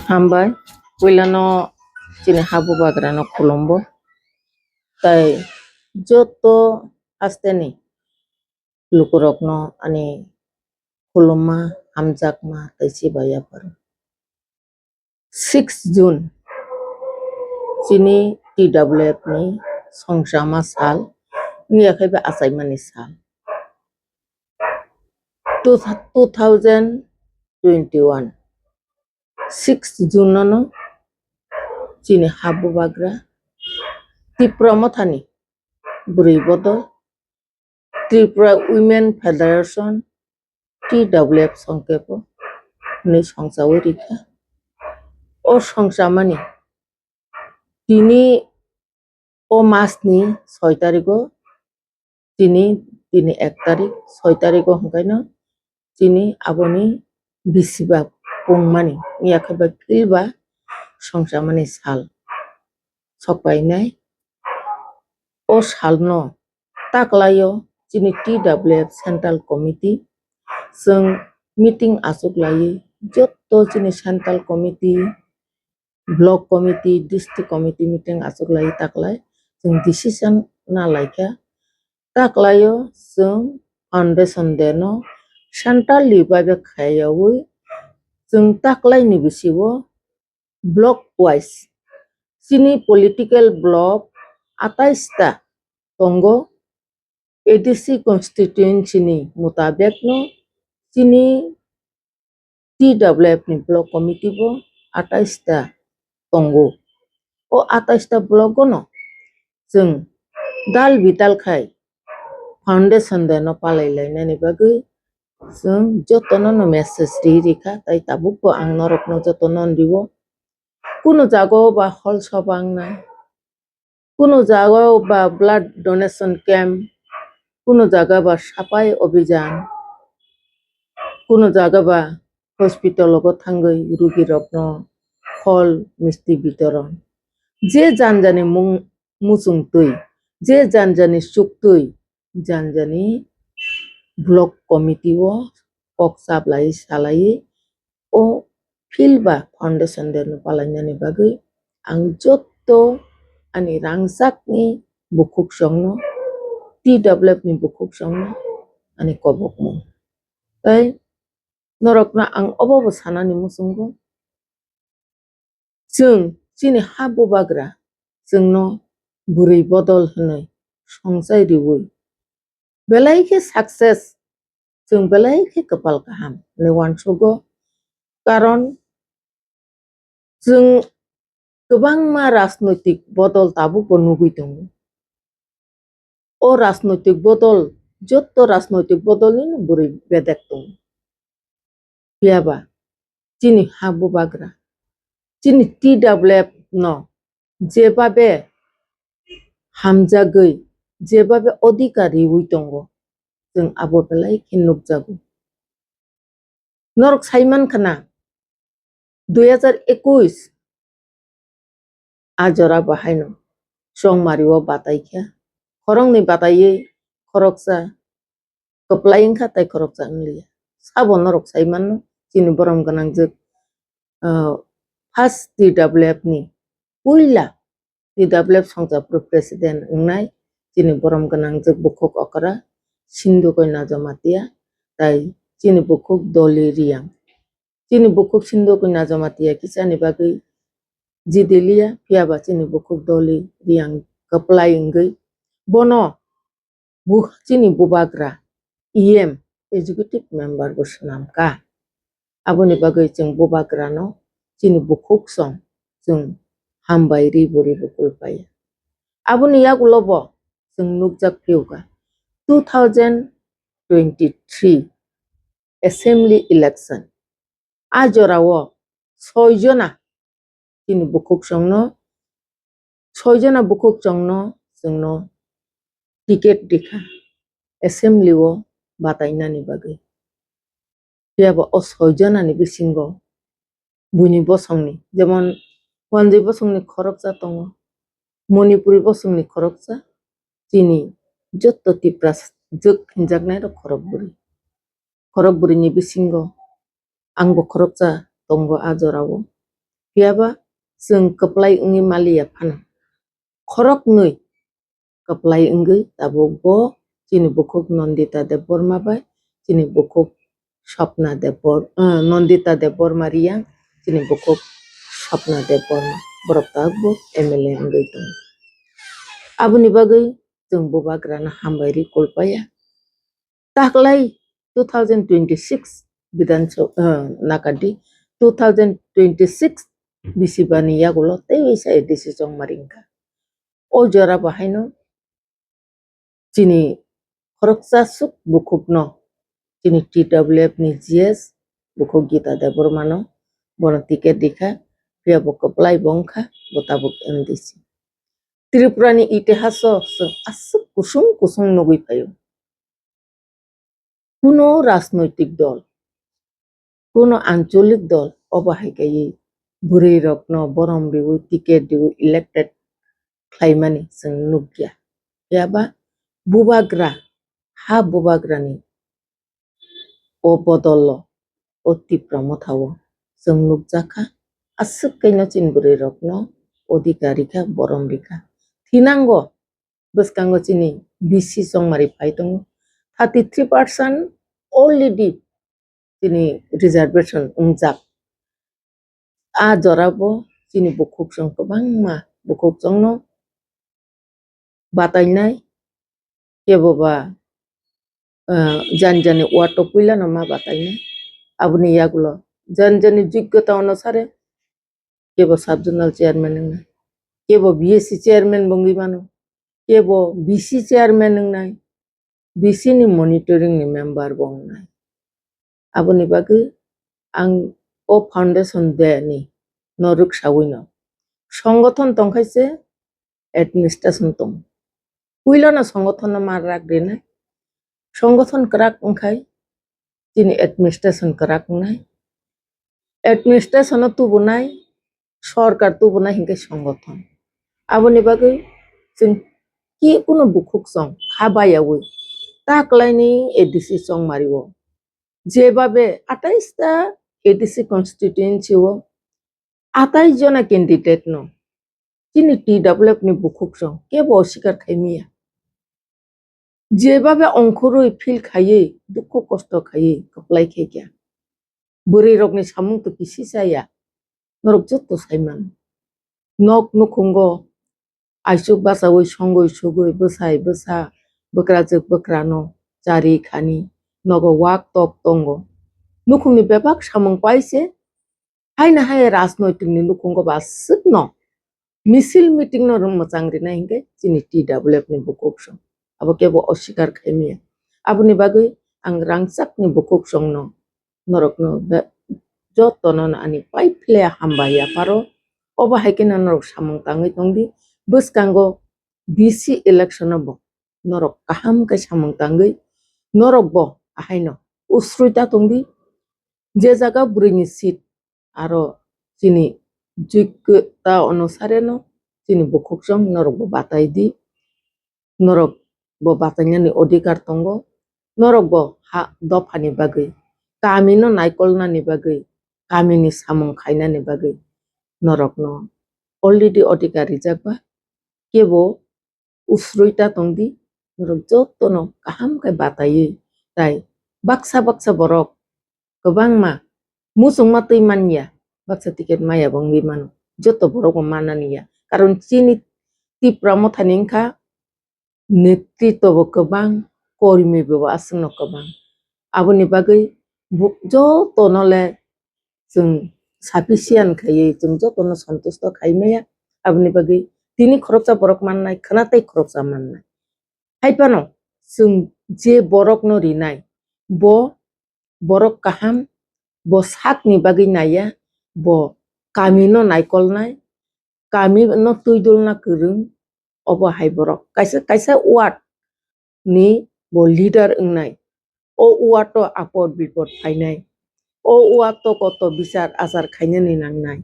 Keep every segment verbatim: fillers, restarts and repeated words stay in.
Hambai, puilano chini ha bubagrano khulumbo. Tai joto hasteni lukurokno ani khulumma, hamjakma tei chibai yapharo. Six June chini T W F ni songchama sal, wngya khe bo achaimani sal. Two, two thousand twenty-one, six June no chini ha bubagra Tipra Mothani bwrwi bodol Tripura Women Federation, T W F songkepo hinwi songchawi rikha. O songchamani tini o masni soi tarigo, tini, tini ek tarik, soi tarigo hwnkhaino chini aboni bisi ba pungmani, wngya khe bai phil ba songchamani sal sokpainai. O salno taklaio chini T W F Central Committee chwng meeting achuk laiwi, joto chini Central Committee, Block Committee, District Committee meeting achuk laiwi taklai chwng decision na laikha. Taklaio chwng Foundation Day no Central ni bai bai khaiyaui chwng taklai ni bisingo block wise chini political block atais ta tongo. A D C constituency ni mutabek no chini T W F ni block committee bo atais ta tongo. O atais ta block o no chwng dal bidal khai Foundation Day no palai lainani bagwi chwng jotono no message ri rikha, tai tabuk bo ang norokno jotono rio. Kunu jaga o ba hol soba wngnai, kunu jaga o ba blood donation camp, kunu jaga ba sapai obijan, kunu jaga ba hospital o thangwi rugi rokno hol misti bitoron. Je janjani mung-, muchung twi, je janjani chuk twi, janjani block committee o kok chaplai salai o field ba Foundation Day no palainani bagwi ang jotto ani rangchakni bukhuk chwngno, T W F ni bukhuk chwngno ani kobokmung. Tei norokno ang obo bo sanani muchungo, chwng chini ha bubagra chwngno bwrwi bodol hwnwi songchai riwi belai khe success, chwng belai khe kwpal kaham hwnwi uansugo. Karon chwng kwbangma rajnoitik bodol tabukbo nugwi tongo. O rajnoitik bodol, jotto rajnoitik bodolnino bwrwi bedek tongo. Phiyaba chini ha bubagra, chini T W F no jebabe hamjagwi, jebabe odhikar riwi tongo, chwng abo belai khe nukjago. Norok saiman khna, dui hazar ekush a jora bo haino chongmari o batai khe, khoroknwi bataiwi khoroksa kwplai wngkha tei khoroksa wngliya. Sabo norok saimanno chini borom gwnangjwk, ah, first T W F ni puila T W F songchapru president wngnai chini borom gwnangjwk bukhuk okra Sindhu Koina Jamatia tei chini bukhuk Doli Riang. Chini bukhuk Sindhu Koina Jamatia kisani bagwi jidiliya, phiyaba chini bukhuk Doli Riang kwplai wngwi bono bu-, chini bubagra E M, executive member bo swnamkha. Aboni bagwi chwng bubagrano chini bukhuk song chwng hambai ribo ribo kulpaiya. Aboni yagulo bo chwng nukjak phiyokha two thousand twenty-three assembly election. A jorao soi jona chini bukhuk chwngno, soi jona bukhuk chwngno chwngno ticket rikha assembly o batainani bagwi. Phiyaba o soi jonani bisingo buini bosongni, jemon Wanjwi bosongni khoroksa tongo, Manipuri bosongni khoroksa, chini jotto Tiprasa jwk hinjaknairok khorokbwrwi. Khorokbwrwini bisingo Ang bo khoroksa tongo a jorao. Phiyaba chwng kwplai wngwi maliya phano. Khoroknwi kwplai wngwi tabuk bo chini bukhuk Nandita Debbarma bai chini bukhuk Swapna Debbar-, eh, Nandita Debbarma Reang, chini bukhuk Swapna Debbarma. Borok tabuk bo M L A wngwi tongo. Aboni bagwi chwng bubagrano hambai rwi kulpaya. Taklai two thousand twenty-six Bidhan Sabha, eh, nakadi two thousand twenty-six bisi bani yagulo tei waisa A D C chongmari wngkha. O jora bo haino chini khoroksa suk bukhukno, chini T W F ni G S bukhuk Gita Debbarmano bono ticket rikha, phiya bo kwplai bo wngkha, bo tabuk M D C. Tripura ni itihaso chwng aswk kusung kusung nugwi phaio. Kuno rajnoitik dol, kuno ancholik dol obo hai kaiwi bwrwi rokno borom riwi ticket riwi elected khlaimani chwng nukya. Phiya ba bubagra, ha bubagrani o bodolo, o Tipra Motha o chwng nukjakha, aswk kaino chini bwrwi rokno odhikar rikha, borom rikha. Thinango bwskango chini B C chongmari phai tongo, thirty three percent already chini reservation wngjak. A jora bo chini bukhuk chwng kwbangma bukhuk chwngno batainai, kebo ba, ah, jani jani ward o puila no ma batainai. Aboni yagulo jani jani joggota onusare kebo sub zonal chairman wngnai, kebo B S C chairman bo wngwi mano, kebo B C chairman wngnai, B C ni monitoring ni member bo wngnai. Aboni bagwi ang o foundation day ni norok sawi no, songothon tongkhai se administration tong. Puila no songothon no mar rak rinai. Songothon kwrak wngkhai chini administration kwrak wngnai. Administration no tubunai, sorkar tubunai hinkhe songothon. Aboni bagwi chwng kebono bukhuk chwng kha bayaui ta kwlaini A D C chongmari o. Jebabe atais ta A D C constituency o atais jona candidate no chini T W F ni bukhuk chwng kebo osikar khai maya. Jebabe ongkhorwi feel khaiwi, dukhu kosto khaiwi kwplai khaikha. Bwrwi rokni samung to kisi chaya. Norok joto saimano. Nok nukhungo aichuk bachaui songwi sugwi bwsai bwsa bwkrajwk bwkrano chari khani nogo wak tok tongo. Nukhungni bebak samung paise. Haino hai rajnoitik ni nukhungo ba aswkno misil meeting no mwchang rinai hinkhe chini T W F ni bukhuk song. Abo kebo osikar khai maya. Aboni bagwi ang rangchak ni bukhuk song no norok no be-, joto no ani pai phle hambai yapharo. Obo hai khe no norok samung tangwi tongdi. Bwskango B C election o bo norok kaham khe samung tangwi norok bo ahaino usrwi ta tongdi. Je jaga bwrwini seat aro chini joggota onusareno chini bukhuk song norok bo batai di, norok bo batainani odhikar tongo, norok bo ha dophani bagwi, kamino naikolnani bagwi, kamini samung khainani bagwi norokno already odhikar rijak ba, kebo usrwi ta tongdi, norok jotono kaham khe bataiwi tai baksa baksa borok kwbangma muchungma twi manya, baksa ticket maya bo wngwi mano, joto borok bo manani ya, karon chini Tipra Mothani wngkha netritwa bo kwbang, kormi bo aswkno kwbang, aboni bagwi bo jotono le chwng sufficient khaiwi chwng jotono santusto khai maya. Aboni bagwi tini khoroksa borok mannai, khwna tei khoroksa mannai. Hai phano chwng je borokno rinai, bo borok kaham, bo sakni bagwi naiya, bo kamino naikolnai, kamino twidulna kwrwng, obo hai borok. Kaisa, kaisa ward ni bo leader wngnai. O ward o apor bipor phainai. O ward o koto bichar achar khainani nangnai.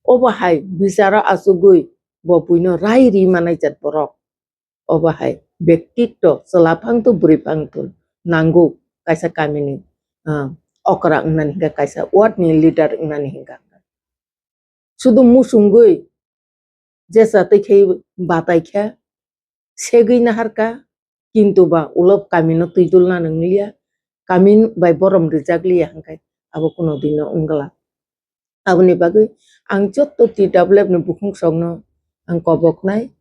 Obo hai bicharo achugwi bo buino rai ri manai jat borok. Obo hai bektitto chwla phang to bwrwi phang to nango kaisa kamini, ah, okra wngnani hinkha, kaisa ward ni leader wngnani hinkha. Sudu musungwi jesa twi khe batai khe segwi naharkha, kintu ba ulo kamino twi dulna nwngliya, kami bai borom rijak liya hwnkhe abo kuno dino wngla. Aboni bagwi ang jotto T W F ni bukhuk songno ang koboknai,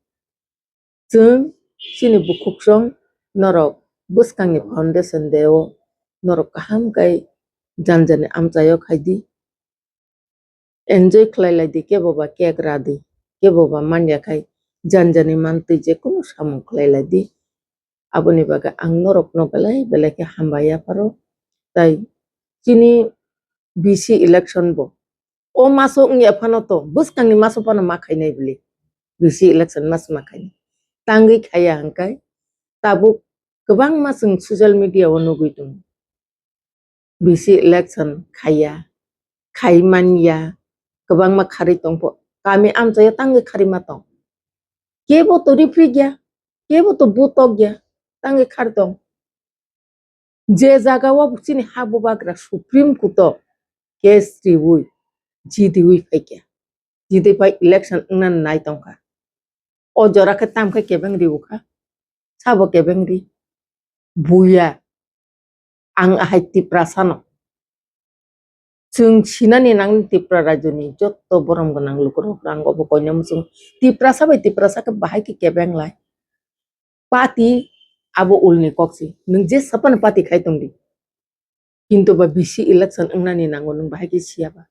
chwng chini bukhuk song norok bwskangni foundation day o norok kaham khe janjani amchaio khaidi. Enjoy khlai lai di, kebo ba cake ra di, kebo ba man ya khai janjani mantwi je kunu samung khlai lai di. Aboni bagwi ang norokno belai belai khe hambai ya pharo. Tai chini B C election bo o maso wng ya phano to, bwskangni maso phano ma khainai bili. B C election mas ma khainai. Tangwi khaiya hwnkhe tabuk kwbangma chwng social media o nugwi tongo. B C election khaiya, khai manya, kwbangma kharwi tongpho. Kami amchaio tangwi kharwi ma tong. Kebo to riphrikya, kebo to butokya, tangwi khar tong. Je jaga o chini ha bubagra Supreme Court o case riwi, jidiwi phaikya. Jidi phai election wngna nai tongkha. O jora khe tam khe kebeng riwkha. Sabo kebeng ri. Buya. Ang ahai Tiprasa no. Chwng sinani nang Tipra rajyoni jotto borom gwnang lukurok rang obo koina muchung. Tiprasa bai Tiprasa khe bahai khe kebeng lai. Party abo ulni kok si. Nwng je sapano party khai tong di. Kintu ba B C election wngnani nango nwng bahai khe siya ba.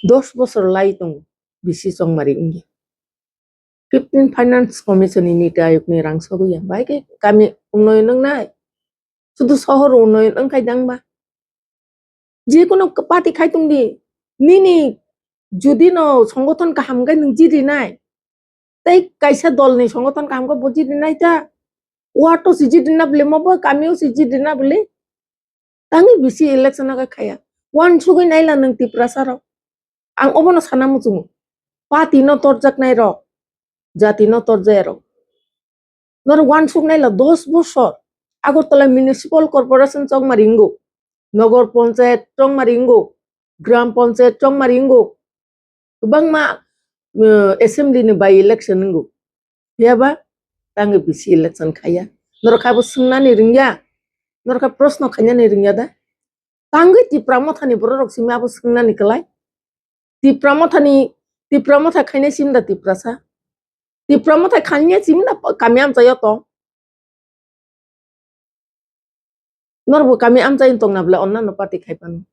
Dos bosor lai tongo B C chongmari wngya. Fifteen Finance Commission ni Niti Ayog ni rang sogwi ya. Bahai khe kami unnoyon wngnai. Sudu sohor unnoyon wngkhai dang ba. Jekunu party khai tong di. Nini judi no songothon kaham khe nwng jidi nai. Tei kaisa dol ni songothon kaham khe bo jidi nai ta. Wato si jidi na bile mo bo kami o si jidi na bile. Tangwi B C election no khe khaya. Wansugwi naila nwng Tiprasa rok. Ang obono sana muchungo. Party no torjaknai rok, jati no torjaya rok. Norok wansuk naila dos bosor. Agartala Municipal Corporation chongmari wngo. Nogor Panchayat chongmari wngo. Gram Panchayat chongmari wngo. Kwbangma, eh, assembly ni by election wngo. Phiya ba tangwi B C election khaiya. Norok khe abo swngnani rwngya? Norok khe proshno khainani rwngya da? Tangwi Tipra Mothani bororok simi abo swngnani kwlai? Tipra Mothani, Tipra Motha khainai simi da Tiprasa? Tipra Motha khainai simi da kami amchaio tong? Norokbo kami amchaio tongna bwle onnano party khai phano.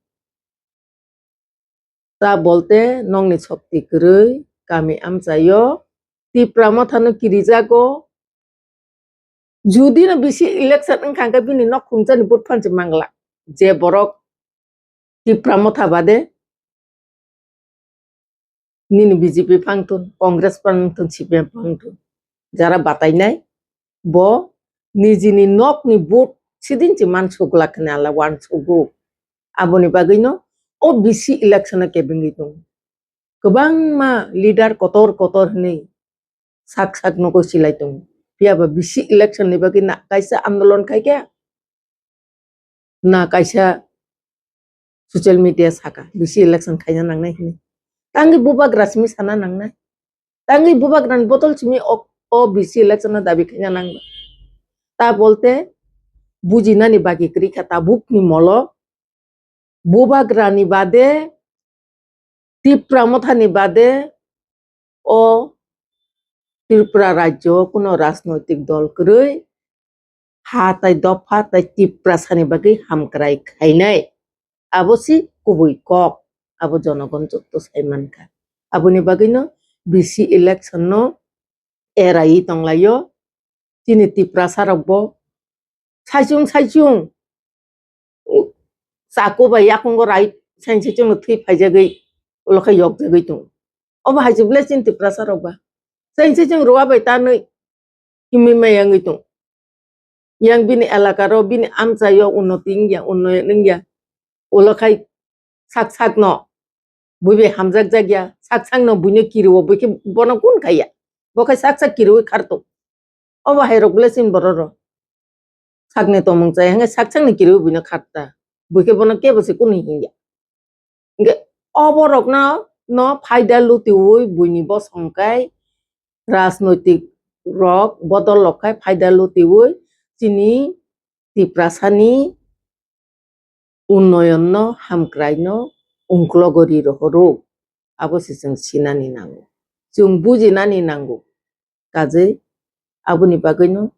Ta bolte nokni sokti kwrwi kami amchaio Tipra Mothano kirijago. Judi no B C election wngkha hwnkhe bini nok khumjani vote phansi mangla. Je borok Tipra Motha bade nini B J P phangthun, Congress phangthun, C P M phangthun. Jara batainai bo nijini nokni vote sidinchi mansukla khna ala wansugo. Aboni bagwino o B C election o kebengwi tongo. Kwbangma leader kotor kotor hwnwi sak sak nogo silai tongo. Phiya ba B C election ni bagwi na kaisa andolon khai khe, na kaisa social media saka B C election khaina nangnai hwnwi. Tangwi bubagra simi sana nangnai. Tangwi bubagrani botol simi o, o B C election no dabi khaina nang. Ta bolte bujinani bagi kwrwi kha tabukni molo. Bubagrani bade, Tipra Mothani bade o Tripura rajyo o kuno rajnoitik dol kwrwi ha tai dopha tai Tiprasani bagwi hamkrai khainai. Abo si kubui kok, abo jonogon jotto sai mankha. Aboni bagwino B C election no eraiwi tonglaio. Chini Tiprasa rokbo saichung saichung, u, chaku bai yakungo rai saini saichung no thwi phaijagwi ulo khe yokjagwi tongo. Obo hai se belai chini Tiprasa rok ba. Saini saichung ruwa bai tanwi himwi maya wngwi tongo. Yang bini elaka ro, bini amchaio unnoti wngya, unnoyon wngya. Ulo khai sak sak no bui bai hamjak jak ya, sak sak no buino kiriwo, bui khe bono kun khai ya. Bo khai sak sak kiriwi kharto. Obo hai rok belai chini borok rok. Sakni tomung chaya hwnkhe sak sakni kiriwi buino kharta. Buikhe bono kebo se kunu hinya. Hingke oborokno, no phaida lutiwi buini bosong kai rajnoitik rok bodol rok khai phaida lutiwi chini Tiprasani unnoyonno, hamkraino ungklogo ri rohoro. Abo se chwng sinani nango. Chwng bujinani nango. Kajei aboni bagwino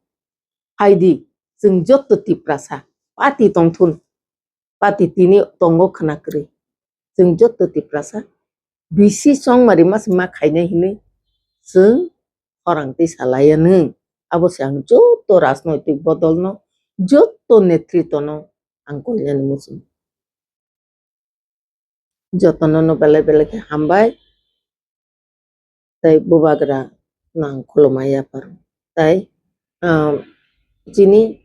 phaidi chwng jotto Tiprasa party tongthun. Party tini tongo khwna kwrwi. Chwng jotto Tiprasa bisi chongmari ma se ma khainai hinwi chwng khorang twi salaiya nwng. Abo se ang jotto rajnoitik bodolno, jotto netritwno ang koinani muchung. Jotono no belai belai khe hambai. Tai bubagra nang khulumai yaphar. Tai, um, chini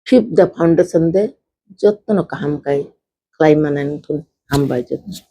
fifth the foundation de jotono kaham kai khlai manani thun hambai jotono.